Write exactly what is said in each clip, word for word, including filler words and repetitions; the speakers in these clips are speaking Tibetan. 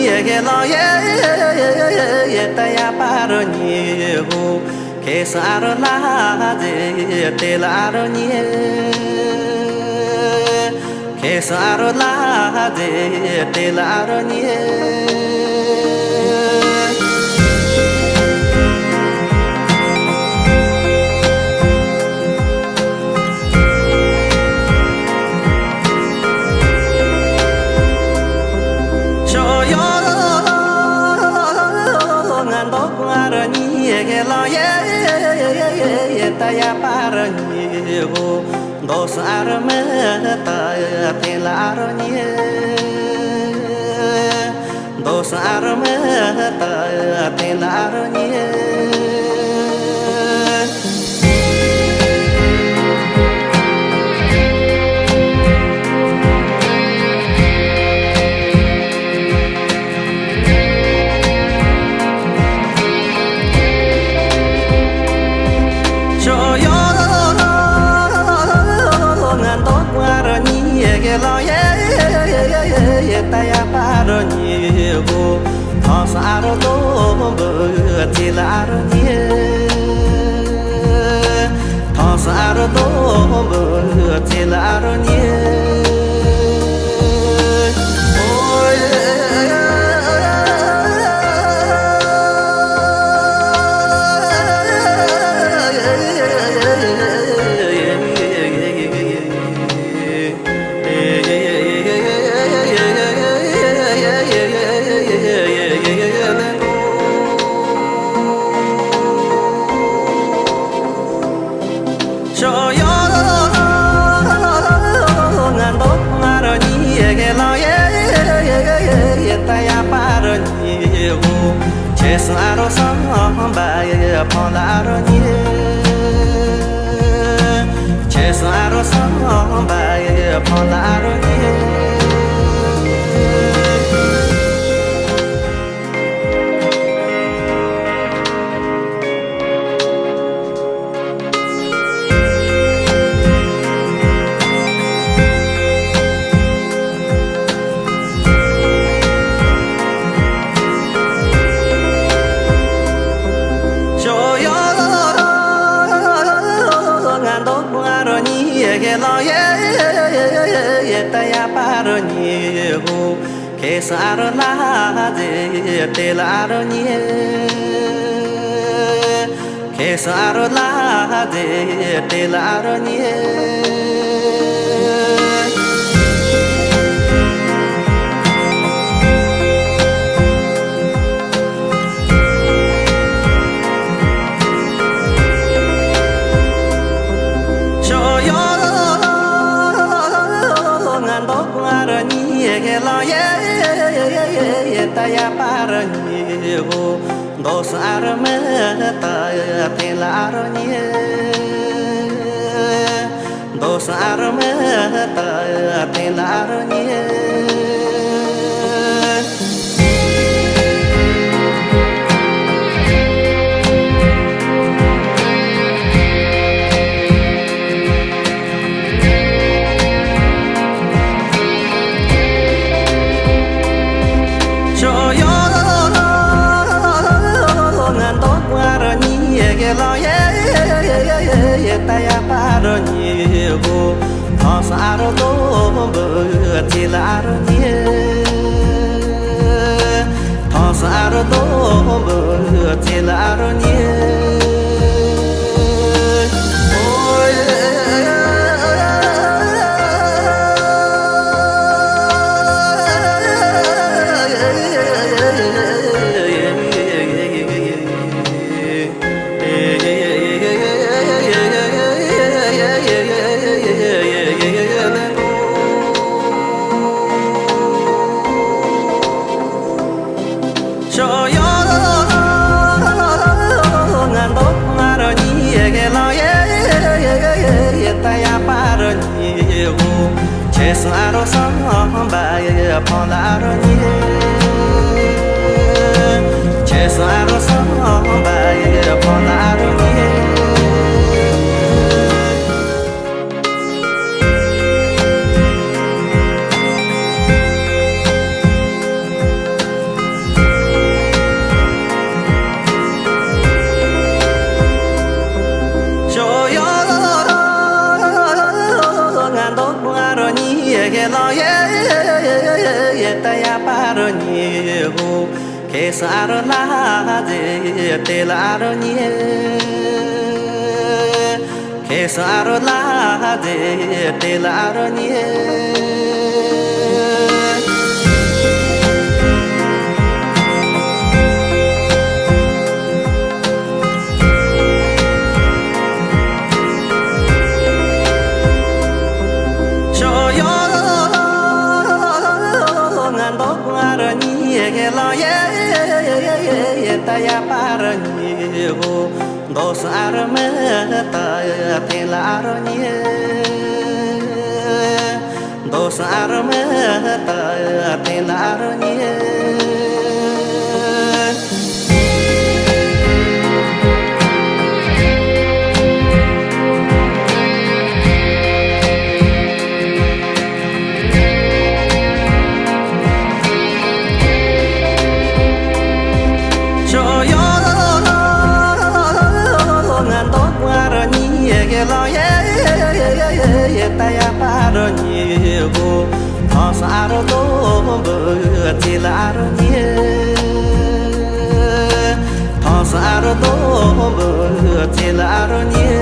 ཉེ་གེ་ལོ་ཡེ་ཡེ་ཡེ་ཡེ་ཡེ་ད་ཡ་པ་རུ་ཉེ་གོ། ཁེ་སང་ཨ་རུ་ལ་ཟེ་དེ་ལ་ཨ་རུ་ཉེ། ཁེ་སང་ཨ་རུ་ལ་ཟེ་དེ་ལ་ཨ་རུ་ཉེ། ཤོ་ཡོ་ང་མདོ་ཨ་རུ་ཉེ་གེ་ལོ་ཡེ་ཡེ་ཡེ་ཡེ་ད་ཡ་པ་རུ་ཉེ་གོ། མདོ་སང་ཨ་རུ་མི་ད་དེ་ལ་ཨ་རུ་ཉེ། མདོ་སང་ཨ་རུ་མི་ད་དེ་ལ་ཨ་རུ་ཉེ། ཤོ་ཡོ་ང་མདོ་ཨ་རུ་ཉེ་གེ་ལོ་ཡེ་ཡེ་ཡེ་ཡེ་ད་ཡ་པ་རུ་ཉེ་གོ། ཐང་སང་ཨ་རུ་དོ་འབུ་ཅི་ལ་ཨ་རུ་ཉེ། ཐང་སང་ཨ་རུ་དོ་འབུ་ཅི་ལ་ཨ་རུ་ཉེ། ཤོ་ཡོ་ང་མདོ་ཨ་རུ་ཉེ་གེ་ལོ་ཡེ་ཡེ་ཡེ་ཡེ་ད་ཡ་པ་རུ་ཉེ་གོ། ཁེ་སང་ཨ་རུ་སང་བ་ཡེ་ཕོ་ལ་ཨ་རུ་ཉེ། ཁེ་སང་ཨ་རུ་སང་བ་ཡེ་ཕོ་ལ་ཨ་རུ་ཉེ། ཤོ་ཡོ་ང་མདོ་ཨ་རུ་ཉེ་གེ་ལོ་ཡེ་ཡེ་ད་ཡ་པ་རུ་ཉེ་གོ། ཁེ་སང་ཨ་རུ་ལ་ཟེ་དེ་ལ་ཨ་རུ་ཉེ། ཁེ་སང་ཨ་རུ་ལ་ཟེ་དེ་ལ་ཨ་རུ་ཉེ། ཤོ་ཡོ་ང་མདོ་ཨ་རུ་ཉེ་གེ་ལོ་ཡེ་ཡེ་ཡེ་ཡེ་ད་ཡ་པ་རུ་ཉེ་གོ། མདོ་སང་ཨ་རུ་མི་ད་དེ་ལ་ཨ་རུ་ཉེ། མདོ་སང་ཨ་རུ་མི་ད་དེ་ལ་ཨ་རུ་ཉེ། ཤོ་ཡོ་ང་མདོ་ཨ་རུ་ཉེ་གེ་ལོ་ཡེ་ཡེ་ཡེ་ཡེ་ད་ཡ་པ་རུ་ཉེ་གོ། ཐང་སང་ཨ་རུ་དོ་འབུ་ཅི་ལ་ཨ་རུ་ཉེ། ཐང་སང་ཨ་རུ་དོ་འབུ་ཅི་ལ་ཨ་རུ་ཉེ། ཤོ་ཡོ་ང་མདོ་ཨ་རུ་ཉེ་གེ་ལོ་ཡེ་ཡེ་ཡེ་ཡེ་ད་ཡ་པ་རུ་ཉེ་གོ། ཁེ་སང་ཨ་རུ་སང་བ་ཡེ་ཕོ་ལ་ཨ་རུ་ཉེ། ཁེ་སང་ཨ་རུ་སང་བ་ཡེ་ཕོ་ལ་ཨ་རུ་ཉེ། ཡེ་ད་ཡ་པ་རུ་ཉི་ཧུ། ཁེ་སང་ཨ་རུ་ལ་ཧ་ཛེ་ཏེ་ལ་ཨ་རུ་ཉི། ཁེ་སང་ཨ་རུ་ལ་ཧ་ཛེ་ཏེ་ལ་ཨ་རུ་ཉི། ཤོ་ཡོ་ང་འདོགས་ཨ་རུ་ཉི་ཡེ་གེ་ལོ་ཡེ་ཡེ་ད་ཡ་པ་རུ་ཉི་ཧོ། འདོགས་ཨ་རུ་མེ་ད་ཐེ་ལ་ཨ་རུ་ཉི། འདོགས་ཨ་རུ་མེ་ད་ཐེ་ལ་ཨ་རུ་ཉི། ཤོ་ཡོ་ང་འདོགས་ཨ་རུ་ཉི་ཡེ་གེ་ལོ་ཡེ་ཡེ་ད་ཡ་པ་རུ་ཉི་ཧོ། ཐོག་སང་ཨ་རུ་དོ་བུ་ཙི་ལ་ཨ་རུ་ཉི། ཐོག་སང་ཨ་རུ་དོ་བུ་ཙི་ལ་ཨ་རུ་ཉི།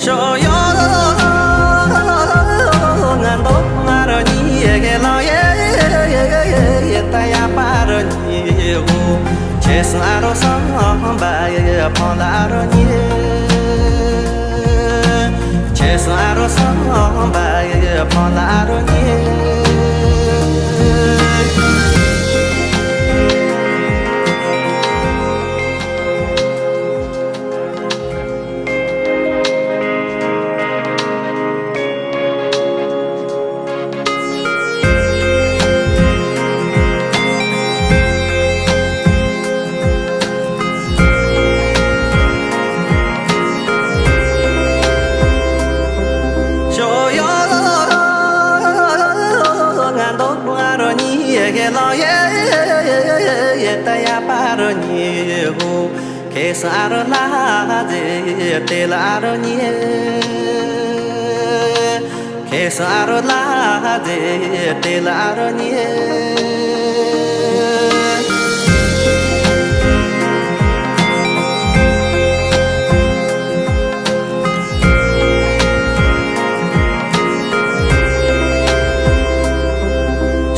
ཤོ་ཡོ་ང་འདོགས་ཨ་རུ་ཉི་ཡེ་གེ་ལོ་ཡེ་ཡེ་ད་ཡ་པ་རུ་ཉི་ཧོ། ཁེ་སང་ཨ་རུ་སང་བ་ཡེ་ཕོ་ལ་ཨ་རུ་ཉི། ཁེ་སང་ཨ་རུ་སང་བ་ཡེ་ཕོ་ལ་ཨ་རུ་ཉི། ཤོ་ཡོ་ང་འདོགས་ཨ་རུ་ཉི་ཡེ་གེ་ལོ་ཡེ་ཡེ་ད་ཡ་པ་རུ་ཉི་ཧོ། ཁེ་སང་ཨ་རུ་ལ་ཧ་ཛེ་ཏེ་ལ་ཨ་རུ་ཉི། ཁེ་སང་ཨ་རུ་ལ་ཧ་ཛེ་ཏེ་ལ་ཨ་རུ་ཉི།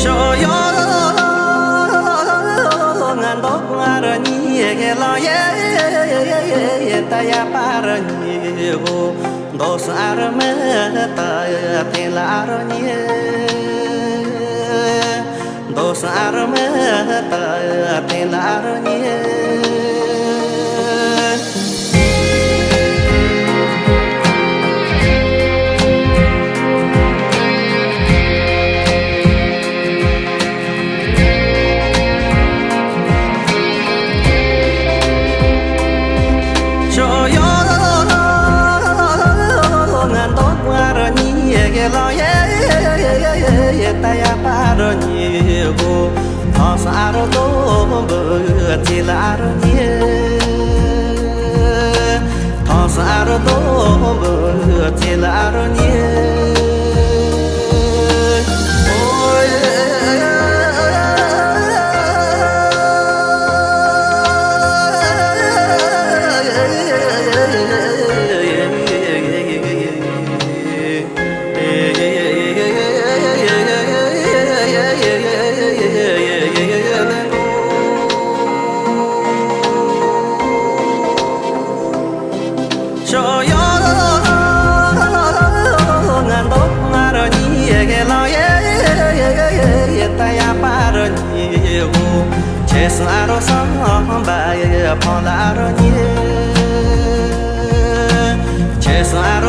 ཤོ་ཡོ་ང་འདོགས་ཨ་རུ་ཉི་ཡེ་གེ་ལོ་ཡེ་ཡེ་ད་ཡ་པ་རུ་ཉི་ཧོ། འདོགས་ཨ་རུ་མེ་ད་ཐེ་ལ་ཨ་རུ་ཉི། འདོགས་ཨ་རུ་མེ་ད་ཐེ་ལ་ཨ་རུ་ཉི། ཤོ་ཡོ་ང་འདོགས་ཨ་རུ་ཉི་ཡེ་གེ་ལོ་ཡེ་ཡེ་ད་ཡ་པ་རུ་ཉི་ཧོ། ཐོག་སང་ཨ་རུ་དོ་བུ་ཙི་ལ་ཨ་རུ་ཉི། ཐོག་སང་ཨ་རུ་དོ་བུ་ཙི་ལ་ཨ་རུ་ཉི། ཤོ་ཡོ་ང་འདོགས་ཨ་རུ་ཉི་ཡེ་གེ་ལོ་ཡེ་ཡེ་ད་ཡ་པ་རུ་ཉི་ཧོ། ཁེ་སང་ཨ་རུ་སང་བ་ཡེ་ཕོ་ལ་ཨ་རུ་ཉི། ཁེ་སང་ཨ་རུ་